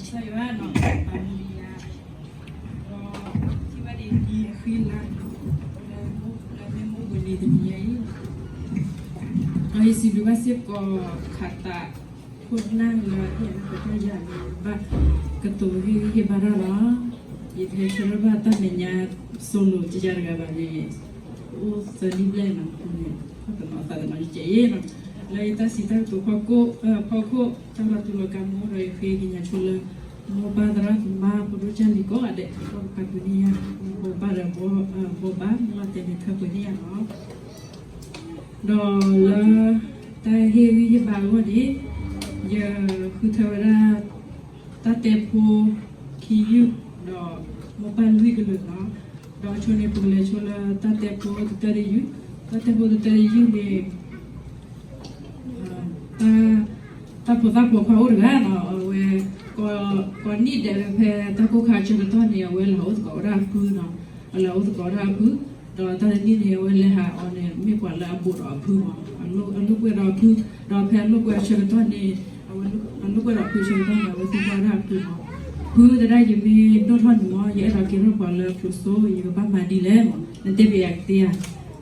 ကစၢ်ယွၤနီၤ ပာ်မူဒံးယၤ, ဒီးထံၣ်ဘၣ်ဒံးအဃံအလၤ လၢမ့ၢ်မိၢ်ပှၢ်နံၤတနံၤညါအံၤ, ဒီးယစံးဘျုးဘၣ်စ့ၢ်ကီး ခးသးခိၣ်နၢ်လၢဟ့ၣ်အသးပတၢ်ယၤလၢဘၣ်ကတိၤဟ့ၣ်ဂံၢ်ဟ့ၣ်ဘါတၢ်လီၤ. ယကဟဲဆှၢထီၣ်ဘၣ်တၢ်မဲာ်ညါ solo ကယၤတဂၤဘၣ်န့ၣ် အိၣ်သၢနံၣ်ဘျဲၣ်နီၤ, န့ၣ် ခီၣ်တနီၤသးတနီၤယကဲးအံၤနီၤ, လၢယတၢ်စံးတၢ်ကတိၤဖီခိၣ်, ဖီခိၣ် တၢ်လီၤတူၢ်လီၤကာ်မူဒီး ယဃ့ကညးဆိလၢ မိၢ်ပၢ်သရၣ်သမါ ဖိဒိၣ်ကၢ်လံၤကိးဂၤဒဲး ကပာ်ပတုာ်န့ၢ်ယၤ, ဘိးဘၣ်ဒီးဘိးဘၣ် မ့ၢ်လီၤတဲာ်န့ၣ် ထၢပှဲၤန့ၢ်ယၤနီၤ. ဒီးလၢ တၢ်ဟ့ၣ်ဂံၢ်ဟ့ၣ်ဘါအဂီၢ်န့ၣ် ယဃုထၢဝဲဒၣ် တၢ်တဲဖိခံယုၢ် ဒီးမိၢ်ပၢ်လွံၢ်ကလုာ်နီၤ, ဒီးဆိန့ၣ် ပကလဲၤဆိလၢတၢ်တဲဖိတတၢတယုၢ်, တၢ်တဲဖိတတၢတယုၢ်န့ၣ် တၢ်ဖိသၣ်ဖိခွါအိၣ်တဂၤနီၤ, အဝဲ ကိးနံၣ်ဒဲးလၢဖဲတၢ်ကိၢ်ခါဆၢကတီၢ်န့ၣ် အဝဲလဲၤအိၣ်သကိးဝဲဒၣ်အဖုနီၤ, အလဲၤအိၣ်သကိးဝဲဒၣ်အဖု, ဒီးတၢ်တနံၣ်န့ၣ် အဝဲလဲၤဟးအီၤန့ၣ် မ့ၢ်ပှၤလၢအဘိးဒီးအဖုမး, အလိာ်ကွဲဒီးအဖု, ဒီးဖဲအလိာ်ကွဲအဆၢကတီၢ်န့ၣ် အလိာ်ကွဲဒီးအဖုအဆၢကတီၢ်န့ၣ် အဝဲသံကွၢ်ဝဲဒၣ်အဖုမး, ဖုသဒၣ် ယမ့ၢ်ဒိၣ်ထီၣ်န့ၣ်မး ယအဲၣ်ဒိးကဲထီၣ်ပှၤလၢဖျိးစိ ယကဘၣ်မၤဒ်လဲၣ်မး, နတဲပယၤကသ့ဧါ,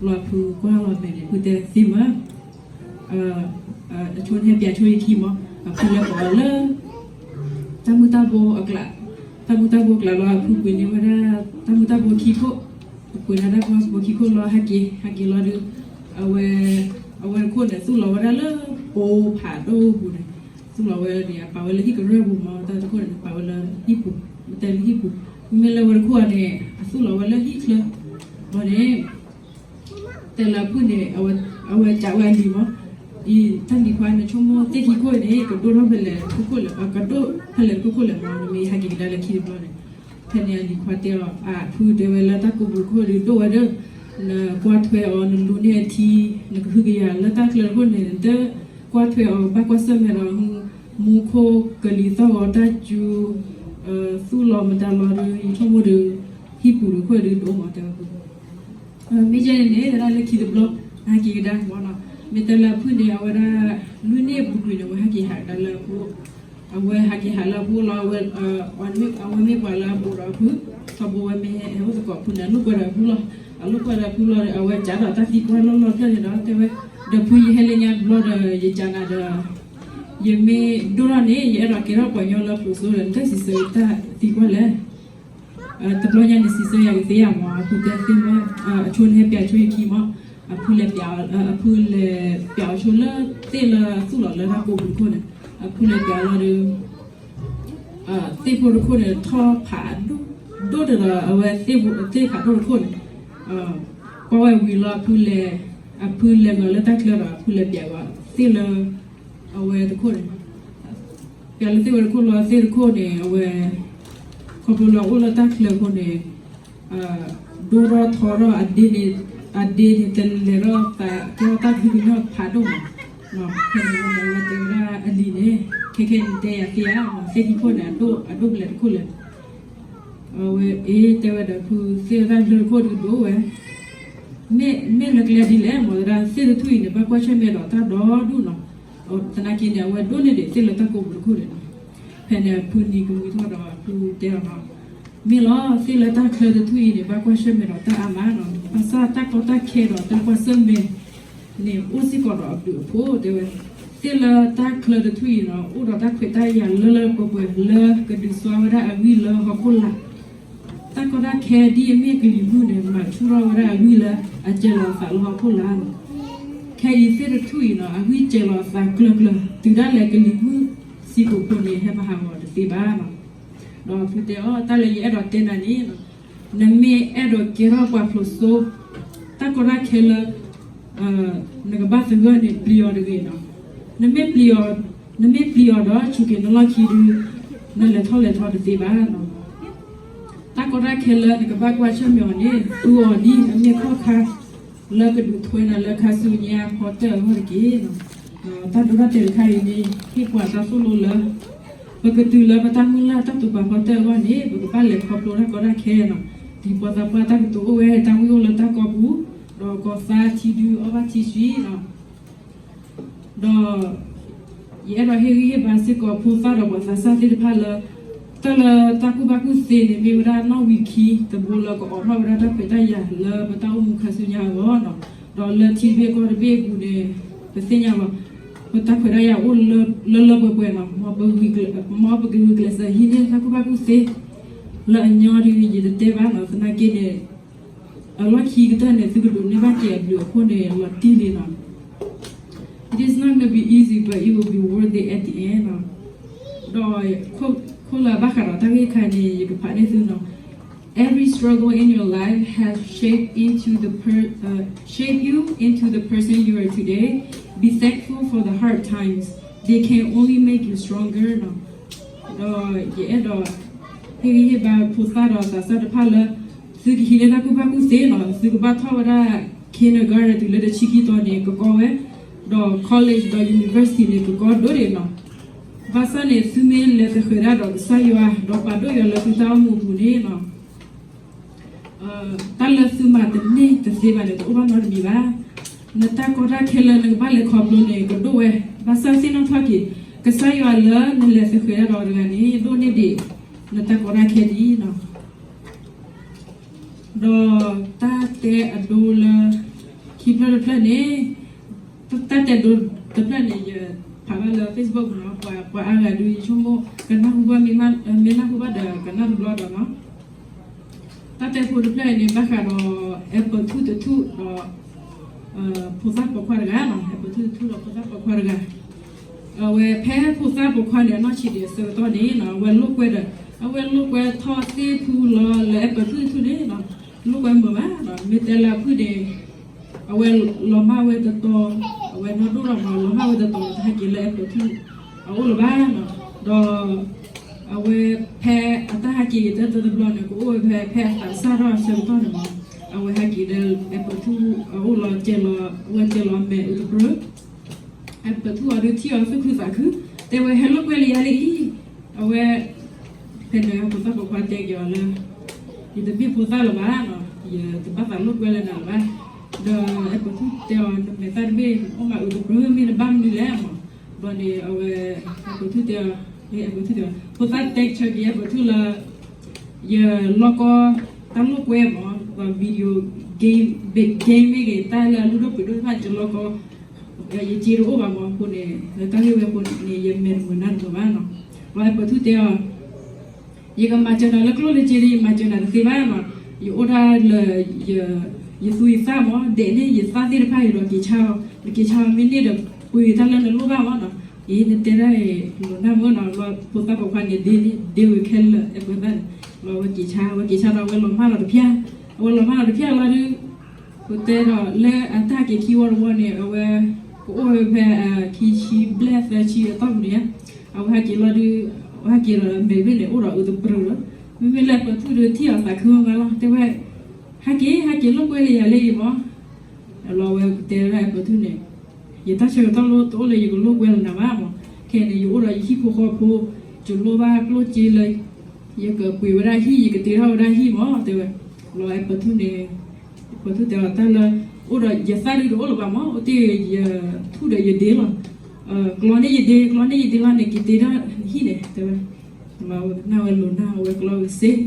လီၤဖုကွၢ်လီၤမဲာ်န့ၣ် ဖုတဲသ့မး အဆိန့ၣ်ဟဲပၠးဆိယခံမး, အဖုလဲၤကိးအီၤလၢ တၢ်မုၢ်တၢ်ဘိအကျး, တၢ်မုၢ်တၢ်ဘိအကျးလီၤ အဖုပှ့ၤန့ၢ်ဝဲဒၣ် တၢ်မုၢ်တၢ်ဘိခံခိၣ်, အပှ့ၤန့ၢ်တၢ်မုၢ်တၢ်ဘိခံခိၣ်လီၤ ဟဲက့ၤ ဟဲက့ၤလီၤဒီး အဝဲ အဝဲတခိၣ်န့ၣ် သူၣ်လီၤဝဲဒၣ်လၢပိဖးဒိၣ်ပူၤန့ၣ်, သူၣ်လီၤဝဲန့ၣ် အပာ်ဝဲလၢဟံၣ်ကရၢၢ်ပူၤမး, တၢ်တခိၣ်န့ၣ် ပာ်ဝဲလၢဟံၣ်ပူၤ, မ့ၢ်တဲလၢဟံၣ်ပူၤ, မ့မ့ၢ်လၢဝဲတခိၣ်န့ၣ် အသူၣ်လီၤဝဲလၢဟံၣ်ချၢ, ဘၣ်န့ၣ် တဲလၢအဖုၣ်န့ၣ် အဝဲစံးဝဲအလံၤမး, အံၤ တၢ်လံၤခွါန့ၣ် ဆိကမိၣ်သ့ၣ်ခံခိၣ်န့ၣ် ကဒိၣ်ထီၣ်ဖဲလဲၣ်တခိၣ်ခိၣ်လဲၣ်, ကဒိၣ်ဖဲလဲၣ်တခိၣ်ခိၣ်လဲၣ်မး, နမ့ၢ်ဟဲက့ၤကဒါလၢခံတဘျီန့ၣ်, ဖဲန့ၣ်အလံၤခွါတဲအီၤ အဖုတဲဝဲလၢတၢ်ကိးပူၤတခိၣ်ဒုးဒိၣ်ဝဲဒီး နကွၢ်ထွဲအီၤ နလူန့ၢ်အထံ နကဟုကယာ်လၢတၢ်ချၢတခိၣ်န့ၣ် နတကွၢ်ထွဲအီၤ ဘၣ်ကွၢ်ဆၢၣ်မဲာ်ဒီး မူခိၣ်ကလံၤသီၣ်ဂီၤတၢ်စူၤ သူၣ်လီၤမတၤလီၤဒီး ယဆိကမိၣ်ဒီး ဟံၣ်ပူၤတခိၣ်ဒုးဒိၣ်မးတဲဝဲ မ့ၢ်ကဲန့ၣ်န့ၣ် သရၣ်လၢခံတဘျီ ဟဲက့ၤကဒါမးနီၤ, မ့ၢ်တဲလၢအဖုၣ်န့ၣ် အဝဲဒၣ် လွံၢ်နံၣ်အပူၤကွံာ်န့ၣ် အဝဲဟဲက့ၤဟးကဒါလၢအဖိ, အဝဲဟဲက့ၤဟးလၢအဖိလီၤ, အဝဲမ့ၢ်ပှၤလၢအဘိးဒီးအဖု, ထီဘိဝဲမ့ၢ်ဟဲအိၣ်သကိးဖုန့ၣ် အလိာ်ကွဲဒီးအဖုလီၤ, အလိာ်ကွဲဒီးအဖုလီၤဒီး အဝဲကးဒီးတၢ်သံကွၢ်လီၢ်လီၢ်ဖျၢၣ်န့ၣ်ဒီး တဲဝဲ, ဒီးဖုယဟဲလၢညါတဘျီဒီး ယကးနၤဒီး ယမ့ၢ်ဒိၣ်ထီၣ်န့ၣ် ယအဲၣ်ဒိးကဲထီၣ်ပှၤကညီလၢဖျိးစိဒီး နတစံးဆၢယတၢ်သံကွၢ်လဲၣ် တဘျီညါန့ၣ် စံးဆၢယၤကသ့ဧါမး, အဖုတဲသ့မး, အဆိန့ၣ်ဟဲပၠးဆိယခံမး, အဖုလဲၤပၠး, အဖုလဲၤပၠးအီၤဆိလၢသ့ၣ်လၢသူၣ်လီၤလၢတၢ်ကိးပူၤတခိၣ်န့ၣ်, အဖုလဲၤပၠးလီၤဒီး သ့ၣ်ဖိတခိၣ်န့ၣ် ထီၣ်ဖးဒိၣ်, ဒိၣ်တဒီး အဝဲသ့ၣ်ဖးဒိၣ်တခိၣ်န့ၣ်, ကွၢ်ဝဲဝံၤလီၤ အဖုလဲၤ, အဖုလဲၤဂီၤလၢတၢ်ချၢဒီး အဖုလဲၤပၠးဝဲသ့ၣ်လၢ အဝဲတခိၣ်န့ၣ် ပၠးလၢသ့ၣ်ဝဲတခိၣ်လီၤ, သ့ၣ်တခိၣ်န့ၣ် အဝဲ ခီဖျိလၢအိၣ်လၢတၢ်ချၢအဃိန့ၣ် ဒိၣ်ထီၣ်ထီထီၣ်အဒ့န့ၣ်, အဒ့န့ၣ် တလဲၤထီၣ်သးကဲထီၣ်တၢ်ဒုးကညီၢ်ဖးဒိၣ်မး, ဖဲန့ၣ်ဝဲန့ၣ် အဝဲတဲဝဲဒၣ်အလံၤန့ၣ် ခဲခဲန့ၣ်တဲယၤသ့ဧါ, သ့ၣ်ခံခိၣ်န့ၣ် အဒိၣ်, အဒိၣ်ကလဲာ်တခိၣ်လဲၣ် အဝဲအ့ တဲဝဲဒီးဖုသ့ၣ်တၢ်ချၢတခိၣ်ဒုးဒိၣ်ဝဲ, မ့ၢ်, မ့ၢ်လၢကျဲဒ်လဲၣ် မ့ၢ်ဝဲဒၣ်သ့ၣ်တထူၣ်အံၤန့ၣ် ဘၣ်ကွၢ်ဆၢၣ်မဲာ်ဒီးတၢ်ဒီဒူၣ်နီၤ, သနာ်က့န့ၣ် အဝဲဒိၣ်န့ၢ်ဒံးသ့ၣ်လၢတၢ်ကိးပူၤတခိၣ်န့ၣ်နီၤ, ဖဲန့ၣ်ဖုနံၤကမှံထီၣ်ဒီးဖုတဲအီၤနီၤ, မ့ၢ်လီၤ သ့ၣ်လၢတၢ်ချၢတထူၣ်အံၤန့ၣ် ဘၣ်ကွၢ်ဆၢၣ်မဲာ်ဒီးတၢ်အါမးနီၤ, ဘၣ်ဆၣ်တၢ်ကီတၢ်ခဲဒီးတၢ်ကွၢ်ဆၢၣ်မဲာ်န့ၣ် အိၣ်စ့ၢ်ကီးဒီးအဘျုးအဖှိၣ်တဲဝဲ, သ့ၣ်လၢတၢ်ချၢတထူၣ်အံၤနီၤ အိၣ်ဒီးတၢ်ခွဲးတၢ်ယာ်လၢလၢပှဲၤပှဲၤလၢကဒုးစွါဝဲဒၣ်အဂံၢ်လၢဟီၣ်ခိၣ်လာ် တၢ်ကီတၢ်ခဲဒ်အမ့ၢ်ကလံၤမုၢ်န့ၣ် မၤဆူၣ်ထီၣ်ဝဲဒၣ်အဂံၢ်လၢအစဲၤလီၤအသးလၢဟီၣ်ခိၣ်လာ်န့ၣ်, ခဲအံၤသ့ၣ်တထူၣ်အံၤနီၤ အဂံၢ်စဲၤလီၤအသးကျၢၤကျၢၤ တုၤဒၣ်လဲာ်ကလံၤမုၢ်ဆံးကိာ်ဖိန့ၣ် ဟဲမၤဟးဂီၤတသ့ဘၣ်နီၤ, ဒီးဖုတဲအီၤ တၢ်လၢယအဲၣ်ဒိးတဲနၤန့ၣ် နမ့ၢ်အဲၣ်ဒိးကဲထီၣ်ပှၤဖျိးစိ တၢ်ကီတၢ်ခဲလၢ နကဘၣ်သဂၢၢ်န့ၣ် ပျံၤအီၤတဂ့ၤနီၤ, နမ့ၢ်ပျံၤအီၤ, နမ့ၢ်ပျံၤအီၤဒီး ဆူးက့ၤနလီၢ်ခံဒုး နလဲၤထီၣ်လဲၤထီတသ့ဘၣ်နီၤ, တၢ်ကီတၢ်ခဲလၢနကဘၣ်ကွၢ်ဆၢၣ်မဲာ်အီၤန့ၣ် သူအီၤဒ်အမ့ၢ်ခီၣ်ခါ လၢကဒုးထွဲနၤလၢခါဆူညါဖီတၢၢ်အဂီၢ်တက့ၢ်နီၤ, တၢ်ဒိတၢ်တဲာ်တခါအံၤန့ၣ် ဟ့ၣ်ပှၤတၢ်သိၣ်လိလၢ ပကတုၤလၢပတၢ်မုၢ်လၢ်တၢ်တိာ်ပာ်ဖီတၢၢ်အဂီၢ်န့ၣ် ပကဘၣ်လဲၤခီဖျိတၢ်ကီတၢ်ခဲနီၤ, ဒ်ပှၤသးပှၢ်တၢ်ကတိၤအိၣ်ဝဲတၢ်ဝံၣ်အိၣ်လၢတၢ်ကီပူၤ, ဒီးကီၢ်သါထံဒုအီၣ်ဘၣ်ထံဆှံနီၤ ဒီး ယအဲၣ်ဒိးဟ့ၣ်ဂံၢ်ဟ့ၣ်ဘါစ့ၢ်ကီးဖိသၣ်ဒီးပှၤသးစၢ်သ့ၣ်တဖၣ်လၢ တၢ်လၢတၢ်ကူၣ်ဘၣ်ကူၣ်သ့န့ၣ် မ့ၢ်ဝဲဒၣ်နီၣ်ဝံာ်ခံတဘိလၢကအိးထီၣ်ဝဲဒၣ်တၢ်ခွဲးတၢ်ယာ်လၢပတၢ်အိၣ်မူခါဆူညါအဂီၢ်နီၤ. ဒီးလၢထံတဘ့ၣ်ကီၢ်တဘ့ၣ်အပူၤန့ၣ် ပသ့ၣ်ညါလီၤ ပတၢ်ခွဲးတၢ်ယာ်အိၣ်လၢလၢပှဲၤပှဲၤနီၤ. မ်ပဂုာ်ကျဲးစၢးဟံးန့ၢ်တၢ်ကူၣ်ဘၣ်ကူၣ်သ့ လၢအညီဒီး ယတတဲဘၣ်နီၤ, သနာ်က့န့ၣ် အလီၢ်ခံကတၢၢ်န့ၣ် သုကဒိးန့ၢ်ဘၣ်က့ၤအဘျုးအဖှိၣ်န့ၣ် လီၤတံၢ်လံနီၤ. It is not gonna be easy, but it will be worth it at the end နီၤ. ဒီးခိၣ်လၢအဘၣ်ဃးဒီးတၢ်ဂ့ၢ်ခါန့ၣ် ယကဖးန့ၢ်သုနီၤ. Every struggle in your life has shaped into the per, uh, shaped you into the person you are today. Be thankful for the hard times. They can only make you stronger နီၤ. ဒီးယအဲၣ်ဒိး ဟ့ၣ်ဂံၢ်ဟ့ၣ်ဘါဖိသၣ်ဒီးသးစၢ်တဖၣ်လၢ သုကဟံးန့ၢ်တၢ်ကူၣ်ဘၣ်ကူၣ်သ့နီၤ, သုကဘၣ်ထီၣ်ဝဲဒၣ် kindergarten တုၤလၢတဆံခံသီန့ၣ် ကကီဝဲ, ဒီး college ဒီး university န့ၣ် ကကီဒိၣ်ဒံးနီၤ. ဘၣ်ဆၣ်န့ၣ် သုမ့ၢ်လဲၤသဃဲၤဒၣ်ဒီးကစၢ်ယွၤ ဒီးပာ်ဒိၣ်ယွၤလၢသုတၢ်အိၣ်မူအပူၤန့ၣ်နီၤ တၢ်လၢသုမၤတန့ၢ်တသ့ဘၣ်န့ၣ် တအိၣ်ဘၣ်နီတမံၤဘၣ်. နတၢ်ကီတၢ်ခဲလၢနကဘၣ်လဲၤခီဖျိန့ၣ် ကဒိၣ်ဝဲ, ဘၣ်ဆၣ်သ့ၣ်နီၣ်ထီၣ်က့ၤ ကစၢ်ယွၤလၢနလဲၤသဃဲၤဒၣ်ဒီးတဂၤန့ၣ် ဒိၣ်န့ၢ်ဒံး နတၢ်ကီတၢ်ခဲလံနီၤ. ဒီးတၢ်တဲအဒိလၢ ခံဖျၢၣ်တဖျၢၣ်န့ၣ်, တၢ်တဲဒိတဖျၢၣ်န့ၣ် ယဖးဘၣ်လၢ Facebook နီၤ, ပှၤအါဂၤဒုးယဆိကမိၣ် ကနၢ်ဟူဘၣ်မ့ၢ်, မ့ၢ်နၢ်ဟူဘၣ်ဒီးကနၣ်တဘျီဒီးနီၤ. တၢ်တဲဖိတဖျၢၣ်အံၤန့ၣ် ဘၣ်ဃးဒီး အဲးပၢၢ်ထူၣ်တထူၣ်ဒီး ဖိသၣ်ပိာ်ခွါတဂၤနီၤ, အဲးပၢၢ်ထူၣ်တထူၣ်ဒီးဖိသၣ်ပိာ်ခွါတဂၤ, အဝဲဖဲဖိသၣ်ပိာ်ခွါန့ၣ် အနီၢ်ဆံးဒံးအဆၢကတီၢ်န့ၣ်နီၤ, အဝဲလိာ်ကွဲဒီး အဝဲလိာ်ကွဲထီၣ်သ့ၣ်ထူလီၤလၢအဲးပၢၢ်ထူၣ်တထူၣ်န့ၣ်နီၤ, လိာ်ကွဲမုာ်မးနီၤ, မ့ၢ်တဲလၢအဖုၣ်န့ၣ် အဝဲလီၤမၢ်ဝဲတတီၤ, အဝဲနီၢ်ဒိၣ်ထီၣ်မး လီၤမၢ်ဝဲတတီၤ တဟဲက့ၤလၢအဲးပၢၢ်ထူၣ်အအိၣ်လၢၤဘၣ်နီၤ, ဒီး အဝဲဖဲအတၢ်ဟဲက့ၤတၢ်တဘျီန့ၣ် ကအိၣ်ဝဲဖဲ ဖဲအသးစၢ်ထီၣ်အဆၢကတီၢ်န့ၣ်မး, အဝဲဟဲက့ၤလၢအဲးပၢၢ်ထူၣ်အအိၣ်လီၤ ကဲလီၤ, အဝဲကဲလီၤအမဲာ်အုးတပြၢ, အဲးပၢၢ်ထူၣ်အီၤဒုးထံၣ်အီၤသူၣ်ခုသးခု, တဲဝဲဟဲလိာ်ကွဲလၢယၤလၢအံၤ, အဝဲ ဖဲန့ၣ်ဖိသၣ်ပိာ်ခွါတဲက့ၤအီၤလၢ ယတမ့ၢ်ဖိသၣ်လၢၤဘၣ်နီၤ, ယတဘၣ်သးလိာ်ကွဲလၢနၤလၢၤဘၣ်, ဒီးအဲးပၢၢ်ထူၣ်တဲအီၤ နမဲာ်သၣ်တဘ့ၣ် အိၣ်မးအုးတပြၢ မ့ၢ်နဘၣ်မနုၤလဲၣ်မး, ဘျီန့ၣ် အဝဲ အဲးပၢၢ်ထူၣ်တဲအီၤ, အဲးပၢၢ်ထူၣ်တဲအီၤ ဖိသၣ်တဲဆၢက့ၤအဲးပၢၢ်ထူၣ်လၢ ယလီၢ်ကီ တၢ်လိာ်ကွဲမး ပှၤ video game, big game မ့ၢ်ဂ့ၤ တၢ်လၢအလုၢ်ဒိၣ်ပှ့ၤဒိၣ်တဖၣ် ယလီၢ်ကီ ယစ့တအိၣ်ဘၣ်မးအဃိန့ၣ် လၢတၢ်ဂ့ၢ်ဝဲအဃိန့ၣ် ယမဲာ်တမုာ်နၢ်တမုာ်ဘၣ်နီၤ, ဒီးအဲးပၢၢ်ထူၣ်တဲအီၤ ယကမၤစၢၤနၤလၢကျိၣ်လၢစ့ဒီး ယမၤစၢၤနၤတသ့ဘၣ်နီၤ, ယအိၣ်ဒၣ်လၢ ယသူၣ်ယသးမး ဒဲးန့ၢ်ယသးသ့ၣ်တဖၣ်အံၤဒီးက့ၤဆါအီၤ, နက့ၤဆါအီၤမ့ၢ်န့ၢ်ဒီး ပှ့ၤတၢ်လၢနလိၣ်ဘၣ်မးနီၤ, အ့ နတဲဒၣ်အံၤ လိာ်နၢ်မုာ်နီၤ, လီၤဖိသၣ်ပိာ်ခွါန့ၣ် ဒ့န့ၣ် ဒ့ဝဲခဲလၢာ် အဲးပၢၢ်သၣ်န့ၣ်, လီၤဝဲက့ၤဆါ, ဝဲက့ၤဆါဒီး အဝဲလီၤမၢ်လီၤတဖၠၣ်, အဝဲလီၤမၢ်လီၤတဖၠၣ်လီၤဒုး ပတဲဒီးလၢအတၢ်ဟဲက့ၤခံဝီတဝီန့ၣ် အဝဲ ကအိၣ်ဝဲဖဲ ခံဆံဘျဲၣ်သၢဆံအတီၢ်ပူၤန့ၣ်ဧါ, အဝဲဟဲက့ၤလီၤဒုး အဝဲဟဲက့ၤဒီးမဲာ်ဘ့ၣ်န့ၣ် အိၣ်ဒီးအုးတပြၢလီၤ, မ့မ့ၢ်လၢအဲးပၢၢ်ထူၣ်ဒီးထံၣ်အီၤသးခုမးမးလီၤ, တဲဝဲ ဟဲက့ၤ ဟဲက့ၤလိာ်ကွဲလၢယၤလၢအံၤမး, လီၤဝဲကတဲဝဲဒၣ်အဲးပၢၢ်ထူၣ်န့ၣ် ယတၢ်ဆၢကတီၢ်လၢတအိၣ်လၢယကလိာ်ကွဲလၢနၤဘၣ်မး, ခဲအံၤန့ၣ် ယအိၣ်ဒီးယဟံၣ်ဖိဃီဖိ, ယလိၣ်ဘၣ်ကျိၣ်စ့လၢ ယကပှ့ၤဝဲဒၣ်ဟံၣ် ယကတ့ထီၣ်ဝဲဒၣ်ဟံၣ်မး တဲဝဲ, လီၤအဲးပၢၢ်ထူၣ်န့ၣ်, အဲးပၢၢ်ထူၣ်တဲအီၤတၢ်လၢ အိၣ်ဒီးယသးဒုးတအိၣ်လၢၤဘၣ်မး အိၣ်တ့ၢ်ယထူၣ်ဒီးယဒ့လီၤ, ကျီန့ၢ်ယဒ့ ကျီန့ၢ်ယဒ့လီၤန့ၣ် က့ၤတ့ထီၣ်ဟံၣ်န့ၣ် တဲဝဲ, လီၤဝဲကနၣ်ဝဲလိာ်နၢ် အဝဲကျီဝဲစ့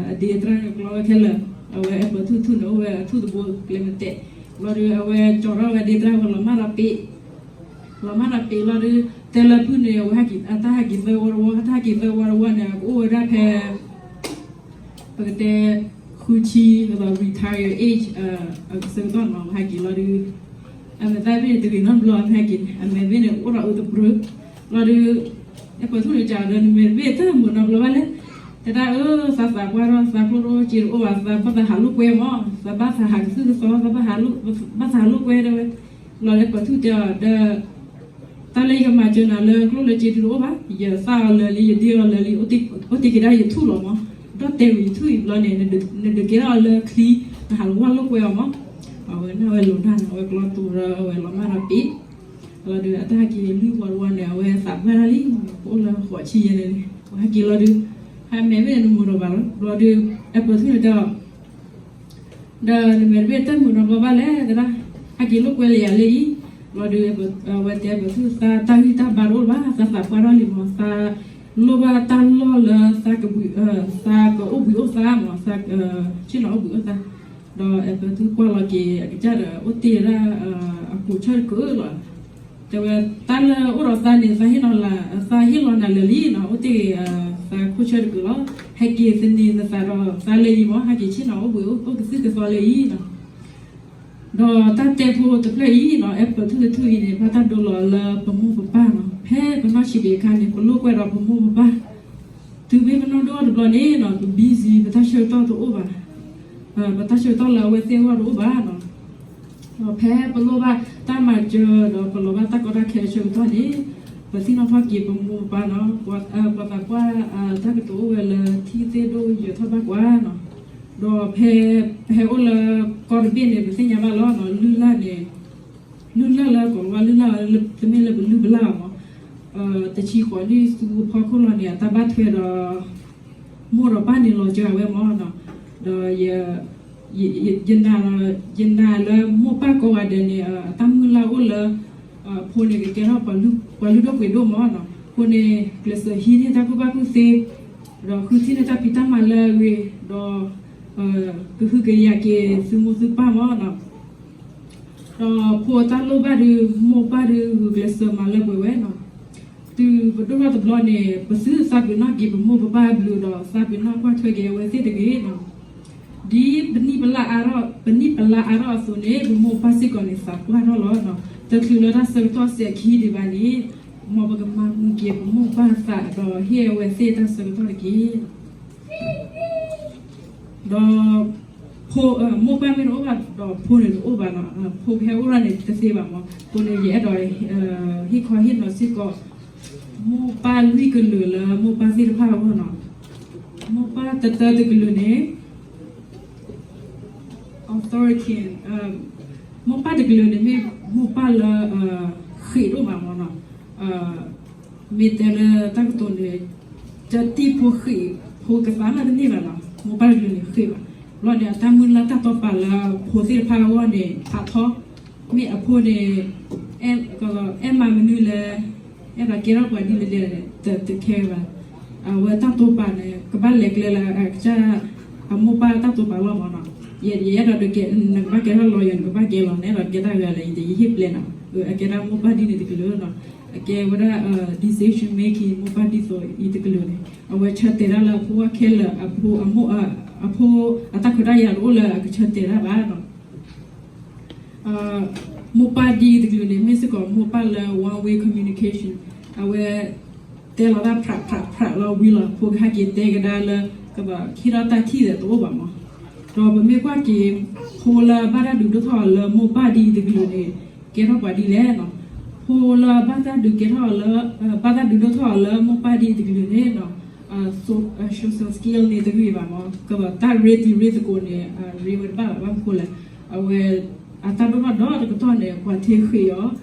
အဒ့တြၢ်န့ၣ်ကျီဝဲခဲလၢာ်, အဝဲအဲးပၢၢ်ထူၣ်ထူၣ်န့ၣ် အိၣ်ဝဲအထူၣ်တဘိကျဲမ့ၢ်တဲာ်, လီၤဒုး အဝဲကၠီထီၣ်ဝဲဒ့တြၢ်ဝဲလီၤမၢ်ဒီးပ့ၤ, လီၤမၢ်ဒီးပ့ၤလီၤဒုး တဲလၢဖုၣ်န့ၣ် အဝဲဟဲက့ၤ အတၢ်ဟဲက့ၤသၢဝီတဝီ အတၢ်ဟဲက့ၤသၢဝီတဝီန့ၣ် အကအိၣ်ဝဲဒၣ်ဖဲ ပကတဲ ဃုဆံ retire age အဆၢကတီၢ်န့ၣ် အဝဲဟဲက့ၤလီၤဒုး အမဲာ်သၣ်ဘ့ၣ်န့ၣ် တဂ့ၤနီတဘျီ အမဲာ်ဟဲက့ၤန့ၣ် အမဲာ်ဘ့ၣ်န့ၣ် အိၣ်ဒီးအုးတပြၢ လီၤဒုး အဲးပၢၢ်ထူၣ်န့ၣ် ကးဒီးနမဲာ်တဘ့ၣ်တမုာ်နီတဘျီဘၣ်လဲၣ်, တဲဒၣ်အၢ သးသးပှၢ်ထီၣ် သးကျိၣ်တအိၣ်စ့တအိၣ်ဘၣ် သးဘၣ်သးဟးလိာ်ကွဲမး သးဘၣ်သးဟးကသုၣ်ကသီ သးဘၣ်သးဟးလိာ်ကွဲတဲဝဲ, လီၤအဲးပၢၢ်ထူၣ်တဲအီၤဒီး တၢ်လၢယကမၤစၢၤနၤလၢကျိၣ်လၢစ့ဒုတအိၣ်ဘၣ်, ယသၣ်အီၤလၢာ်လံ ယဒ့အီၤလၢာ်လံ အိၣ်တ့ၢ်က့ၤဒၣ်ယထူၣ်လီၤမး, ဒီးတဲဝံၤယထူၣ်အံၤဘျီန့ၣ် နဒုးကဲထီၣ်အီၤလၢချံ နဟးလီၤဝဲလိာ်ကွဲအီၤမး, အဝဲနၢ်ဝဲလိာ်နၢ် အဝဲကျီတူာ်ဒီး အဝဲလီၤမၢ်ဒီးပ့ၤ လီၤဒုး အတၢ်ဟဲက့ၤလွံၢ်ဝီတဝီန့ၣ် အဝဲသးပှၢ်တၢ်လံ, ကအိၣ်လၢဃိးဆံယဲၢ်န့ၣ် အဝဲဟဲက့ၤလီၤဒုး ဟဲမဲာ်ဘ့ၣ်န့ၣ် နမုာ်ဒီးဘၣ်လီၤ, ဘျီဒုး အဲးပၢၢ်ထူၣ်န့ၣ်တဲအီၤ ဒီးနမဲာ်တဘ့ၣ်တမုာ်နီတဘျီဘၣ်လဲၣ်, တဲဒၣ် ဟဲက့ၤလိာ်ကွဲလၢယၤလၢအံၤ, ဘျီဒုး အဝဲတဲအဲးပၢၢ်ထူၣ် သးတၢ်ဂံၢ်တၢ်ဘါတအိၣ်လၢၤဘၣ်, သးသးပှၢ်ထီၣ်လံမး, သး လိၣ်ဘၣ်တၢ်လီၢ်လၢ သးကဘှံး သးကအိၣ်ဘှံးအိၣ်သါမး, သးဆ့ၣ်နီၤအိၣ်ဘှံးအိၣ်သါ, ဒီးအဲၣ်ပၢၢ်သုကွၢ်လီၤက့ၤအကစၢ်ဒီး အိၣ်တ့ၢ်ဝဲဒၣ် အခိၣ်ဆၢတကုာ်လီၤ. တဲဝဲတၢ်လၢအိၣ်ဒီးသးန့ၣ် သးဟ့ၣ်လီၤနၤလၢာ်လံနီၤ, အိၣ်တ့ၢ်ဂ့ၤ သးခိၣ်ဆၢတကုာ်လီၤ. ဟဲက့ၤသန့ၤနသးဒီးသးလၢအံၤမး, ဟဲက့ၤဆ့ၣ်နီၤအိၣ်ဘှံးအိၣ်ကသုၣ်ကသီလၢအံၤနီၤ. ဒီးတၢ်တဲဖိတဖျၢၣ်အံၤနီၤ, အဲၣ်ပၢၢ်ထူၣ်လၢထူၣ်အံၤန့ၣ် ဘၣ်တၢ်ဒိလီၤလၢပမိၢ်ပပၢ်နီၤ. ဖဲပနီၢ်ဆံးဒံးအခါန့ၣ် ပလိၣ်ကွဲဒီးပမိၢ်ပပၢ်, တုၤမ့ၢ်ပနီၢ်ဒိၣ်ထီၣ်တဘျီန့ၣ်နီၤ, ပ busy ပတၢ်ဆၢကတီၢ်တအိၣ်ဘၣ်, ပတၢ်ဆၢကတီၢ်လၢအဝဲသ့ၣ်အဂီၢ်တအိၣ်ဘၣ်နီၤ. ဒီးဖဲပလိၣ်ဘၣ်တၢ်မၤစၢၤ ဒီးပလီၤဘၣ်တၢ်ကီတၢ်ခဲအဆၢကတီၢ်န့ၣ်, ပသ့ၣ်နီၣ်ထီၣ်က့ၤပမိၢ်ပပၢ်နီၤ, ပှၤသးပှၢ်တၢ်ကတိၤအိၣ်ဝဲလၢ ထံသ့ၣ်ဒိၣ်ယၢၤထီၣ်ဘၣ်ကွၢ်နီၤ. ဒီးဖဲ ပဟဲအိၣ်လၢကီၢ်တဘ့ၣ်န့ၣ် ပသ့ၣ်ညါဘၣ်လီၤနီၤ, လုၢ်လၢ်န့ၣ် လုၢ်လၢ်လၢကီးလီၤ, လုၢ်လၢ်လၢတမ့ၢ်လၢပလုၢ်ပလၢ်မး, တဆံဃိးနံၣ်ဆူဖီခိၣ်လီၤန့ၣ် အတၢ်ဘၣ်ထွဲဒီး မိၢ်ဒီးပၢ်န့ၣ်လီၤစှၤဝဲမးနီၤ. ဒီး ယနာ်လၢမိၢ်ပၢ်ကိးဂၤဒဲးန့ၣ် အတၢ်မုၢ်လၢ်အိၣ်လၢ အဖိန့ၣ်ကကဲထီၣ်ပှၤလုၢ်ဒိၣ်ပှ့ၤဒိၣ်မးနီၤ. အဃိန့ၣ် ကျဲးစၢးဟံးန့ၢ်တၢ်ကူၣ်ဘၣ်ကူၣ်သ့, ဒီးဃုထံၣ်န့ၢ်တၢ်ဖံးတၢ်မၤလၢအဂ့ၤ, ဒီး ကဟုကယာ်က့ၤသုမိၢ်သုပၢ်မးနီၤ. ဒီးဖိအတၢ်လိၣ်ဘၣ်ဒုး မိၢ်ပၢ်ဒုးဂုာ်ကျဲးစၢးမၤလၢပှဲၤဝဲနီၤ. တုၤပဒိၣ်ထီၣ်တဘျီန့ၣ် ပသုသးပ့ၤနီၣ်က့ၤပမိၢ်ပပၢ်အဘျုးဒီး သးပ့ၤနီၣ်ကွၢ်ထွဲက့ၤအဝဲသ့ၣ်တဂ့ၤနီၤ. ဒ်ပနံၣ်ပလၢ်အါထီၣ်, ပနံၣ်ပလၢ်အါထီၣ်အသိးန့ၣ် ပမိၢ်ပၢ်စ့ၢ်ကီးန့ၣ် သးပှၢ်ထီၣ်လီၤနီၤ. တချုးလၢတၢ်ဆၢကတီၢ်စဲၤခံဒံးဘၣ်န့ၣ်, မ်ပကမၤမုာ်က့ၤပမိၢ်ပၢ်သး ဒီးဟ့ၣ်အဝဲသ့ၣ်တၢ်ဆၢကတီၢ်တက့ၢ်. ဒီး မိၢ်ပၢ်မ့ၢ်တအိၣ်ဘၣ်ဒီးဖိန့ၣ်တအိၣ်ဘၣ်နီၤ, ဖိကဟဲအိၣ်ထီၣ်န့ၣ်တသ့ဘၣ်မး. အဃိန့ၣ် ယအဲၣ်ဒိး ဟ့ၣ်ခီဟ့ၣ်နီၤစ့ၢ်ကီး မိၢ်ပၢ်လွံၢ်ကလုာ်လၢမိၢ်ပၢ်သ့ၣ်တဖၣ်အဂီၢ်နီၤ. မိၢ်ပၢ်တတၢတကလုာ်န့ၣ် authority, မိၢ်ပၢ်တကလုာ်န့ၣ် မ့ၢ်မိၢ်ပၢ်လၢ ဃ့းဒိၣ်မးမးနီၤ. မ့ၢ်တဲလၢတၢ်ကတိၤန့ၣ် တၢ်တံၢ်ဖိဃ့းဖိကသးနီတန့ၢ်ဘၣ်နီၤ, မိၢ်ပၢ်တကလုာ်န့ၣ်ဃ့းဘၣ်. ဘျီန့ၣ် အတၢ်မုၢ်လၢ်တၢ်တီပာ်လၢဖိသ့ၣ်တဖၣ်အဂီၢ်န့ၣ် ဖးထီ, မ့ၢ်အဖိန့ၣ် အဲၣ်မၤမနုၤလဲၣ်, အဲၣ်ဒိးကဲထီၣ်ပှၤဒ်လဲၣ်လဲၣ် တခဲဘၣ်. အဝဲတၢ်တိာ်ပာ်န့ၣ် ကဘၣ်လဲၤကျဲလၢအကစၢ် အမိၢ်ပၢ်တၢ်တိာ်ပာ်လီၤမးနီၤ. ယအဲၣ်ဒိးကဲ နကဘၣ်ကဲထီၣ် lawyer နကဘၣ်ကဲလီၤ, နအဲၣ်ဒိးကဲတၢ်ဂၤလဲၣ် ယတယဟ့ၣ်ပျဲနီၤ. အကဲဒၣ်မိၢ်ပၢ်ဒ်န့ၣ်တကလုာ်နီၤ. အကဲဝဲဒၣ် decision making မိၢ်ပၢ်ဒ်သိးအံၤတကလုာ်န့ၣ် အဝဲဆၢတဲာ်ဒၣ်လၢအဖိအဂီၢ်ခဲလၢာ်, အဖိ အတၢ်ခွဲးတၢ်ယာ်တအိၣ်လၢအကဆၢတဲာ်ဒၣ်ဘၣ်နီၤ. မိၢ်ပၢ်ဒ်အံၤတကလုာ်န့ၣ် မ့ၢ်စ့ၢ်ကီးမိၢ်ပၢ်လၢ one way communication, အဝဲ တဲလီၤတၢ်ဖြးဖြးဖြးလီၤဝံၤလီၤ ဖိကဟဲက့ၤတဲကဒါလၢ ကဘၣ်ဟ့ၣ်ထီၣ်တၢ်ထံၣ်ဒီးတအိၣ်ဘၣ်မး. ဒီးပမ့ၢ်ကွၢ်က့ၤ ဖိလၢအဘၣ်တၢ်ဒုးဒိၣ်ထီၣ်အီၤလၢမိၢ်ပၢ်ဒ်အံၤတကလုာ်န့ၣ် ကဲထီၣ်ပှၤဒ်လဲၣ်နီၤ. ဖိလၢအဘၣ်တၢ်ဒုးကဲထီၣ်အီၤလၢ ဘၣ်တၢ်ဒုးဒိၣ်ထီၣ်အီၤလၢမိၢ်ပၢ်ဒ်အံၤတကလုာ်န့ၣ်နီၤ social skill န့ၣ်တဂ့ၤဘၣ်မး, ကဘၣ်တၢ်ရ့တံၤရ့သကိးန့ၣ် ရ့ဝဲတဘၣ်ဘၣ်. ဘၣ်မနုၤဃိလဲၣ်, အဝဲ အတၢ်ဒိၣ်ထီၣ်ဒီတကတီၢ်န့ၣ် ပှၤထံၣ်ဃ့အီၤ အ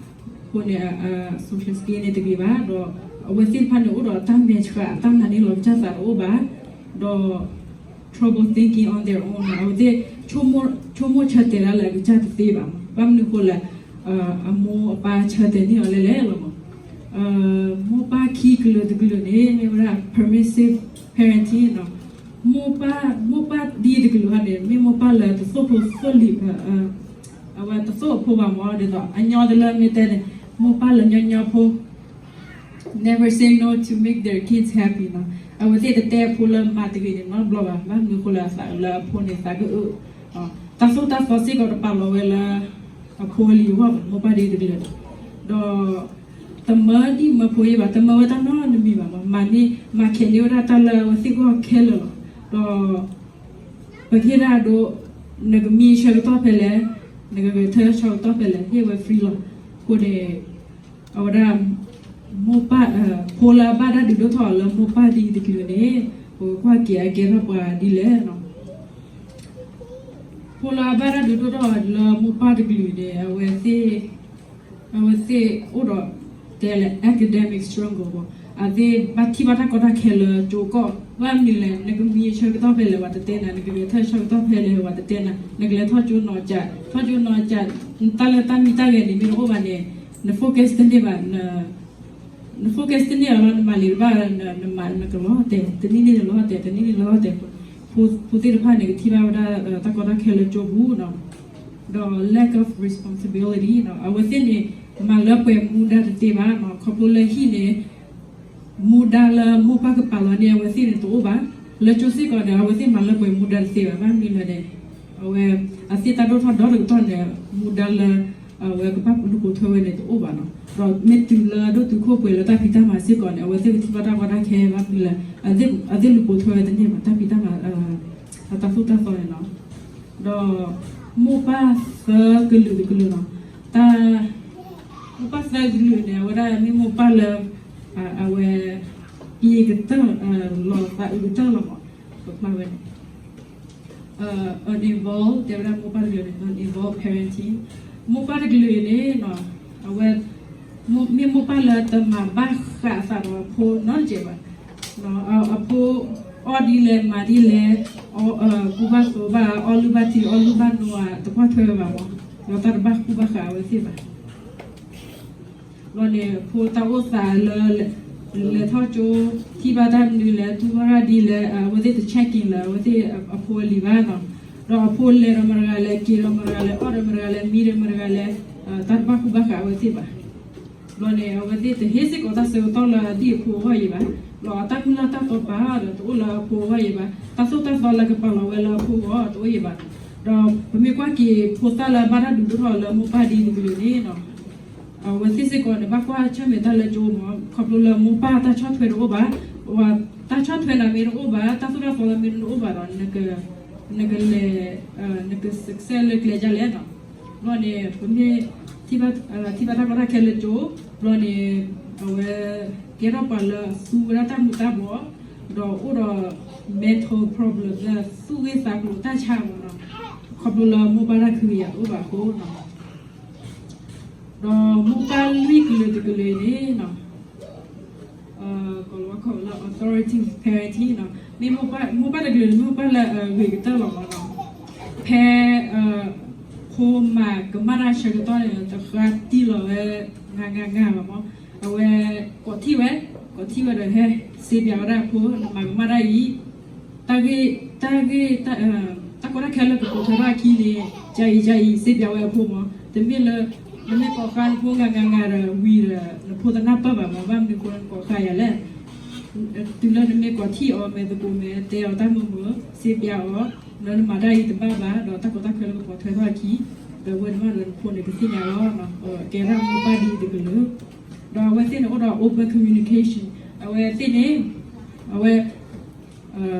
ဃိန့ၣ် social skill န့ၣ်တဂ့ၤဘၣ်. ဒီးအဝဲသ့ၣ်တဖၣ်န့ၣ် အိၣ်ဒီးတၢ်မဲာ်ဆှး တၢ်နာ်န့ၢ်လီၤကစၢ်သးတအိၣ်ဘၣ်, ဒီး trouble thinking on their own နီၤ. အဝဲသ့ၣ် ဆိကမိၣ်ဆိကမိၣ်ဆၢတဲာ်ဒၣ်လၢအကစၢ်တသ့ဘၣ်မး. ဘၣ်မနုၤဃိလဲၣ်, အမိၢ်အပၢ်ဆၢတဲာ်န့ၢ်အီၤလဲၣ်လဲၣ်လီၤမး. မိၢ်ပၢ်ခံကလုာ်တကလုာ်န့ၣ် မ့ၢ်ဝဲဒၣ် permissive parenting နီၤ. မိၢ်ပၢ် မိၢ်ပၢ်ဒ်အံၤတကလုာ်ဟီန့ၣ် မ့ၢ်မိၢ်ပၢ်လၢတသိၣ်ဖိသိၣ်လံၤ အဝဲတသိၣ်အဖိဘၣ်မး, ဒ်သိးအညီတလၢမ့ၢ်တဲန့ၣ် မိၢ်ပၢ်လၢညီညီဖိ never say no to make their kids happy နီၤ. အဝဲသ့ၣ်တတဲအဖိလၢမၤတဂ့ၤန့ၣ်နီတဘျီဘၣ်. ဘၣ်မနုၤဃိလၢအသးလၢအဖိန့ၣ် သးကအၢၣ်, တၢ်သိၣ်တၢ်သီစ့ၢ်ကီးတပာ်လီၤဝဲလၢ အဖိအလံၤအဂီၢ်ဘၣ်. မိၢ်ပၢ်ဒ်အံၤတကလုာ်န့ၣ်, ဒီး တမၢဒံၣ်မၢဖိယဲဘၣ်, တမၢဝဲတၢ်နီတမံၤဘၣ်မး, မၤန့ၢ် မၤခဲးန့ၢ်ဝဲဒၣ်တၢ်လၢအဝဲသ့ၣ်အဂီၢ်ခဲလၢာ်လီၤ. ဒီး ပကဟ့ၣ်ဒၣ်ဒိ နကမံအဆၢကတီၢ်ဖဲလဲၣ်, နကဂဲၤထၢၣ်ဆၢကတီၢ်ဖဲလဲၣ် ဟ့ၣ်ဝဲ free လီၤ. အဃိန့ၣ် အဝဲဒၣ် မိၢ်ပၢ် ဖိလၢအဘၣ်တၢ်ဒုးဒိၣ်ထီၣ်အီၤလၢမိၢ်ပၢ်ဒ်အံၤတကလုာ်န့ၣ် ပကကွၢ်က့ၤအကဲထီၣ်ပှၤဒ်လဲၣ်နီၤ. ဖိလၢအဘၣ်တၢ်ဒုးဒိၣ်ထီၣ်အီၤလၢမိၢ်ပၢ်တကလုာ်န့ၣ် အဝဲသ့ၣ် အဝဲသ့ၣ်အိၣ်ဒီး တဲလဲၣ် academic struggle ဘၣ်, အဝဲသ့ၣ်ဘၣ်ထံၣ်ဘၣ်တၢ်ကီတၢ်ခဲလၢကၠိကီၢ်, ဘၣ်မနုၤလဲၣ် နကမံအဆၢကတီၢ်ဖဲလဲၣ် ပှၤတတဲနၤ, နကဂဲၤထၢၣ်ဆၢကတီၢ်ဖဲလဲၣ် ပှၤတတဲနၤ, နကလဲၤထီၣ်ကၠိနီၤကး, ထီၣ်ကၠိနီၤကး, တၢ်လၢတၢ်မံတၢ်ဂဲၤန့ၣ် မ့ၢ်တအိၣ်ဘၣ်န့ၣ် န focus တန့ၢ်ဘၣ်, န န focus တန့ၢ်အီၤလီၤ နမၤလံာ်တဘၣ် နမၤနကလီၤတဲာ် တနံၣ်န့ၣ်နလီၤတဲာ် တနံၣ်န့ၣ်လီၤတဲာ်, ဖိသ့ၣ်တဖၣ်န့ၣ် ကထံၣ်ဘၣ်ဝဲဒၣ် တၢ်ကီတၢ်ခဲလၢကၠိပူၤနီၤ, ဒီး lack of responsibility နီၤ, အဝဲသ့ၣ်န့ၣ် မၤလၢပှဲၤမူဒါတသ့ဘၣ်နီၤ, ခီဖျိလၢဟံၣ်န့ၣ် မူဒါလၢမိၢ်ပၢ်ကပာ်လီၤန့ၢ်အဝဲသ့ၣ်န့ၣ်တအိၣ်ဘၣ်, လၢကၠိစ့ၢ်ကီးန့ၣ် အဝဲသ့ၣ်မၤလၢပှဲၤမူဒါတသ့ဘၣ်, ဘၣ်မနုၤလဲၣ်န့ၣ် အဝဲ အသ့ၣ်တၢ်ဒိၣ်ထီၣ်ဒီတကတီၢ်န့ၣ် မူဒါလၢ အဝဲကဘၣ်လူၤပိာ်ထွဲဝဲန့ၣ်တအိၣ်ဘၣ်နီၤ, ဒီးမ့ၢ်တုၤလၢအဒိၣ်တုာ်ခိၣ်ပှဲၤလၢတၢ်ဖံးတၢ်မၤစ့ၢ်ကီးန့ၣ် အဝဲသ့ၣ်ကထံၣ်ဘၣ်တၢ်ကီတၢ်ခဲဘၣ်မနုၤလဲၣ်, အသ့ၣ်လူၤပိာ်ထွဲဝဲတန့ၢ်ဘၣ် တၢ်ဖံးတၢ်မၤ အတၢ်သိၣ်တၢ်သီန့ၣ်နီၤ, ဒီးမိၢ်ပၢ်သၢကလုာ်တကလုာ်နီၤ, တၢ် မိၢ်ပၢ်သၢကလုာ်န့ၣ် အဝဲဒၣ်မ့ၢ်မိၢ်ပၢ်လၢ အဝဲ ပကတၢၢ် လီၤသးအုးကတၢၢ်လီၤမး, ပဖျါဝဲန့ၣ် uninvolved တဲဝဲဒၣ်မိၢ်ပၢ်တကလုာ်န့ၣ် uninvolved parenting, မိၢ်ပၢ်တကလုာ်န့ၣ် အဝဲ မ့ၢ်မိၢ်ပၢ်လၢတမၤဘၣ်ဃးအသးဒီးအဖိနီတစဲးဘၣ်, အဖိအီၣ်ဒ်လဲၣ်မၤဒ်လဲၣ်, ကူဘၣ်သိးဘၣ် အီလုၢ်ဘၣ်ထံ အီလုၢ်ဘၣ်နိ တကွၢ်ထွဲဝဲဘၣ်မး, ဒီးတၢ်တဘၣ်ကူဘၣ်ဃးအဝဲသ့ၣ်ဘၣ် ဘျီန့ၣ် ဖိတၢ်အိၣ်သးလၢ လဲၤထီၣ်ကၠိ ထံၣ်ဘၣ်တၢ်မနုၤလဲၣ် တူၢ်ဘၣ်ဒ်လဲၣ် အဝဲသ့ၣ်တ check in လၢအဝဲသ့ၣ်အဖိအလံၤဘၣ်နီၤ, ဒီးအဖိလဲၤဒီးမတၤတဂၤလဲၣ် က့ၤဒီးမတၤတဂၤလဲၣ် အီၣ်ဒီးမတၤတဂၤလဲၣ် မံဒီးမတၤတဂၤလဲၣ်, တၢ်တဘၣ်ကူဘၣ်ဃးအဝဲသ့ၣ်ဘၣ်, ဘျီန့ၣ် အဝဲသ့ၣ်တဟ့ၣ်စ့ၢ်ကီးတၢ်ဆၢကတီၢ်လၢအဒံၣ်အဖိအဂီၢ်ယံၤဘၣ်, ဒီးအတၢ်မုၢ်လၢ်တၢ်တီပာ်ဒီးတအိၣ်လၢအဖိအဂီၢ်ယံၤဘၣ်, တၢ်သိၣ်တၢ်သီလၢကပာ်လီၤဝဲလၢအဖိအဂီၢ်တအိၣ်ယံၤဘၣ်, ဒီးပမ့ၢ်ကွၢ်က့ၤ ဖိသၣ်လၢအဘၣ်တၢ်ဒုးဒိၣ်ထီၣ်လၢမိၢ်ပၢ်ဒ်တကလုာ်န့ၣ် အဝဲသ့ၣ်စ့ၢ်ကီးန့ၣ် ဘၣ်ကွၢ်ဆၢၣ်မဲာ်တၢ်လၢကၠိမး ခီဖျိလၢမိၢ်ပၢ်တၢ်ဆီၣ်ထွဲတအိၣ်ဘၣ်, တၢ်ဆီၣ်ထွဲနၤမ့ၢ်တအိၣ်ဘၣ် တၢ်သိၣ်တၢ်သီလၢမ့ၢ်တအိၣ်ဘၣ်ဒီး နကလဲၤ နက success လၢကျဲဒ်လဲၣ်နီၤ, ဘျီန့ၣ် ပမ့ၢ် ထံၣ်ဘၣ်တၢ်ကီတၢ်ခဲလၢကၠိ ဘျီန့ၣ် အဝဲ ကဲထီၣ်ပှၤလၢအသူဝဲဒၣ်တၢ်မူၤတၢ်ဘှီး ဒီးအိၣ်ဒီး mental problem လၢသူၣ်ဂ့ၢ်သးကျိၤတၢ်ဆါမးနီၤ, ခီဖျိလၢမိၢ်ပၢ်တၢ်ခုကယာ်တအိၣ်ဘၣ်အဃိနီၤ, ဒီးမိၢ်ပၢ်လွံၢ်ကလုာ်တကလုာ်န့ၣ်နီၤ ကီၤလၤဝါခိၣ်လၢ authoritative parenting နီၤ, မ့ၢ်မိၢ်ပၢ်တကလုာ်န့ၣ် မိၢ်ပၢ်လၢအဂ့ၤကတၢၢ်လီၤမးနီၤ, ဖဲ ဖိမၤကမၣ်တၢ်ဆၢကတီၢ်န့ၣ် တဃါတံၢ်လီၤဝဲ ငါငါငါလီၤမး, အဝဲ ကိးထီၣ်ဝဲ ကိးထီၣ်ဝဲဒီးဟဲ စ့ပၠးဝဲဒၣ်အဖိ နမၤကမၣ်တၢ်အံၤ တၢ်ဂ့ၢ် တၢ်ဂ့ၢ် တၢ်ကီတၢ်ခဲလၢကပိာ်ထွဲထီၣ်အခံန့ၣ် ကအံၤ ကအံၤ စ့ပၠးဝဲအဖိမး, တမ့ၢ်လၢ နမ့ၢ်ကိးဃါနဖိ ငါငါငါဒီးဝံၤဒီး နဖိတနၢ်ပၢၢ်ဘၣ်မး, ဘၣ်မနုၤအဃိကိးဃါယၤလဲၣ်, တုၤလၢနမ့ၢ်ကိးထီၣ်အီၤ မဲာ်သကိးမဲာ် တဲအီၤတၢ်မုာ်မုာ် စ့ပၠးအီၤ လၢနမၤတၢ်အံၤတဘၣ်ဘၣ် ဒီးတၢ်ကီတၢ်ခဲလၢကပိာ်ထွဲထီၣ်အခံ ဒီးဝဲန့ၣ်မးဒီးနဖိန့ၣ်ကသ့ၣ်ညါလီၤ, ကဲဒၣ်မိၢ်ပၢ်ဒ်တကလုာ်, ဒီးအဝဲသ့ၣ်န့ၣ်အိၣ်ဒီး open communication အဝဲသ့ၣ်န့ၣ် အဝဲ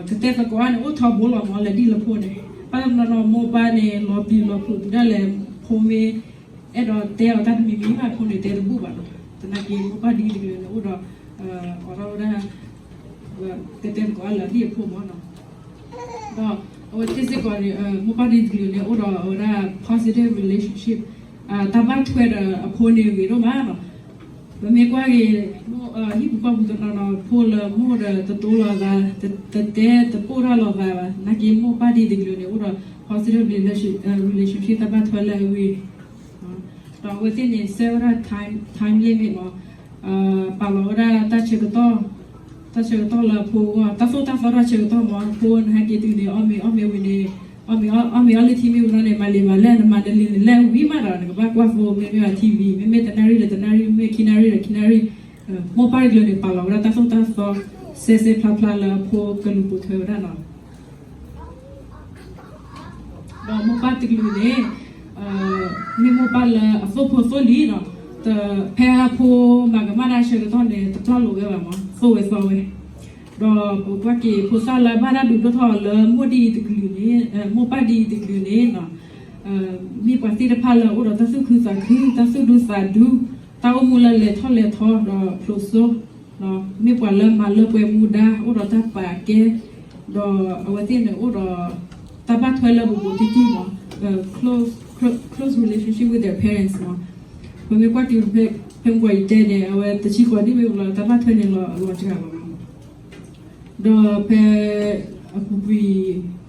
ကတဲသကိးအါန့ၣ် အိၣ်ထီဘိလီၤမး လဲၤဒ်လၢဖိန့ၣ်, ဘၣ်တနီၤနီၤမိၢ်ပၢ်န့ၣ် လီၤပျံၤလီၤဖုးတုၤဒၣ်လဲာ် ဖိမ့ၢ် အဲၣ်ဒိးတဲအီၤတၢ်တမံၤမံၤဘၣ် ဖိန့ၣ်တဲတဘူၣ်ဘၣ်နီၤ, သနာ်က့မိၢ်ပၢ်ဒ်တကလုာ်န့ၣ် အိၣ်ဒီး အိးထီၣ်ဝဲဒၣ် ကတဲသကိးအါလၢအဒ်အဖိမးနီၤ, ဒီးအဝဲသ့ၣ်စ့ၢ်ကီးန့ၣ် မိၢ်ပၢ်ဒ်တကလုာ်န့ၣ် အိၣ်ဒီးအဝဲဒၣ် positive relationship တၢ်ဘၣ်ထွဲဒီးအဖိန့ၣ်ဂ့ၤဒိၣ်မးနီၤ, ပမ့ၢ်ကွၢ်က့ၤ ဟံၣ်ပူၤဃီပူၤတနီၤနီၤ ဖိလၢမိၢ်ဒီးတတိလိာ်သး တတဲတပိၢ်တၢ်လိာ်သးဘၣ်, သနာ်က့မိၢ်ပၢ်ဒ်တကလုာ်န့ၣ် အိၣ်ဒီး positive relationship တၢ်ဘၣ်ထွဲလၢအဂ့ၤ, ဒီးအဝဲသ့ၣ်န့ၣ် စဲဝဲဒၣ် time time limit မး, ပာ်လီၤဝဲဒၣ်တၢ်ဆၢကတီၢ် တၢ်ဆၢကတီၢ်လၢအဖိအဂီၢ် တၢ်သိၣ်တၢ်သီတၢ်ဆၢကတီၢ်မး ဖိနဟဲက့ၤတုၤန့ၣ် အီၣ်မ့ၤအီၣ်မ့ၤဝံၤန့ၣ် အီၣ်မ့ၤအီၣ်လၢထံမ့ၢ်ဝံၤလီၤန့ၣ် မၤလံာ်မၤလဲၢ် နမၤနလံာ်နလဲၢ်ဝံၤမးဒီး နကဘၣ်ကွၢ်ဖိမ့မ့ၢ်ဘၣ် TV မ့မ့ၢ်တနၣ်ရံၣ်ဒီးတနၣ်ရံၣ် မ့မ့ၢ်ခံနၣ်ရံၣ်ဒီးခံနၣ်ရံၣ်, မိၢ်ပၢ်တကလုာ်န့ၣ် ပာ်လီၤဝဲဒၣ်တၢ်သိၣ်တၢ်သီ စဲစဲဖျါဖျါလၢအဖိကလူၤပိာ်ထွဲဝဲဒၣ်နီၤ ဒီးမိၢ်ပၢ်တကလုာ်န့ၣ် မ့ၢ်မိၢ်ပၢ်လၢအသိၣ်ဖိသိၣ်လံၤနီၤ, ဖဲအဖိမၤကမၣ်တၢ်ဆၢကတီၢ်န့ၣ် တပျၢ်လိာ်ဝဲဘၣ်မး သိၣ်ဝဲသီဝဲ, ဒီးပကွၢ်က့ၤဖိသၣ်လၢဘၣ်တၢ်ဒုးဒိၣ်ထီၣ်လၢမိၢ်ဒ်အံၤတကလုာ်န့ၣ် မိၢ်ပၢ်ဒ်အံၤတကလုာ်န့ၣ် မ့ၢ်ပှၤသ့ၣ်တဖၣ်လၢအိၣ်ဒီးတၢ်သူၣ်ခုသးခု တၢ်သူၣ်ဒူသးဒူ တၢ်အိၣ်မူလၢလဲၤထီၣ်လဲၤထီဒီးဖျိးစိ မ့ၢ်ပှၤလၢမၤလၢပှဲၤမူဒါ အိၣ်ဒီးတၢ်ပာ်ကဲ ဒီးအဝဲသ့ၣ်န့ၣ်အိၣ်ဒီး တၢ်ဘၣ်ထွဲလၢဘူးဘူးတံၢ်တံၢ်မး close close relationship with their parents မး, ပမ့ၢ်ကွၢ်က့ၤဖဲ ဖဲမုၢ်ကီၢ်ယတဲန့ၣ် အဝဲတဆံဃိးနံၣ်မ့ၢ်လီၤ တၢ်ဘၣ်ထွဲန့ၣ်လီၤ အလီၤစှၤလီၤမး ဒီးဖဲ အပူၤကွံာ်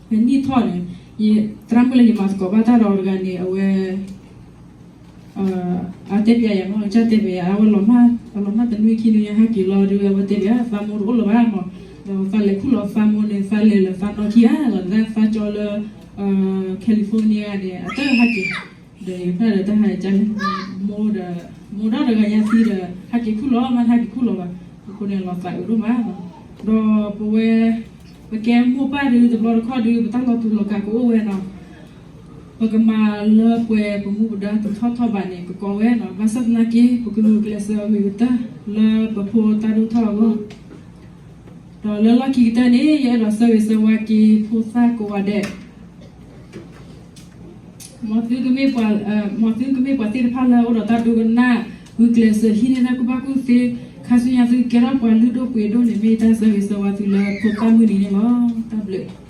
ဖဲနံၣ်ထီၣ်န့ၣ် သရၣ်မုၣ်လၢယမၤသကိးဘၣ်တၢ်ဒီးတဂၤန့ၣ် အဝဲ အတဲပျးယၤမး ကစၢ်တဲပျးယၤ အဝဲလီၤမၢ် အလီၤမၢ်တနွံခံနွံညါဟဲက့ၤလီၤဒုး အဝဲတဲဒၣ်သးမိၢ်တအိၣ်လၢၤဘၣ်မး, ဒီးသးလဲၤခူၣ်လီၤသးမိၢ်န့ၣ် သးလဲၤလၢသးနီၢ်ခံဂၤလီၤ, သးကၠီလၢ California န့ၣ် အတၢ်ဟဲက့ၤ, ဒီးယဖျါဒီးတၢ်ဟဲက့ၤ မိၢ်ဒီး မိၢ်ဒီးတဂၤညါသံဒီး ဟဲက့ၤခူၣ်လီၤမး ဟဲက့ၤခူၣ်လီၤဘၣ်, အဃိန့ၣ်လီၤသးအုးဒိၣ်မး, ဒီးပဝဲ ပကဲမိၢ်ပၢ်ဒုး တဘျီတခီၣ်ဒုး ပတၢ်လီၤတူာ်လီၤကာ်ကအိၣ်ဝဲနီၤ, ပကမၤလၢပှဲၤပမူပဒါတထီၣ်ထီၣ်ဘးန့ၣ် ကကီဝဲနီၤ, ဘၣ်ဆၣ်သနာ်က့ ပကလူၤကျဲးစၢးဂ့ၤကတၢၢ် လၢပဖိတၢ်ဒိၣ်ထီၣ်အဂီၢ်, ဒီးလၢလီၢ်ခံကတၢၢ်န့ၣ် ယအဲၣ်ဒိးဆၢဂ့ၤဆၢဝါက့ၤဖိသၣ်ကိးဂၤဒဲး မ်သုကမ့ၢ်ပှၤ, မ်သုကမ့ၢ်ပှၤသ့ၣ်တဖၣ်လၢအအိၣ်ဒီးတၢ်ဒိကနၣ်, ဂုာ်ကျဲးစၢးဟံးန့ၢ်တၢ်ကူၣ်ဘၣ်ကူၣ်သ့, ခါဆူညါသုကကဲထီၣ်ပှၤလုၢ်ဒိၣ်ပှ့ၤဒိၣ်န့ၣ် မ့ၢ်တၢ်ဆၢဂ့ၤဆၢဝါသုလၢဖိသၣ်မုၢ်နံၤန့ၣ်လီၤ. တၢ်ဘျုး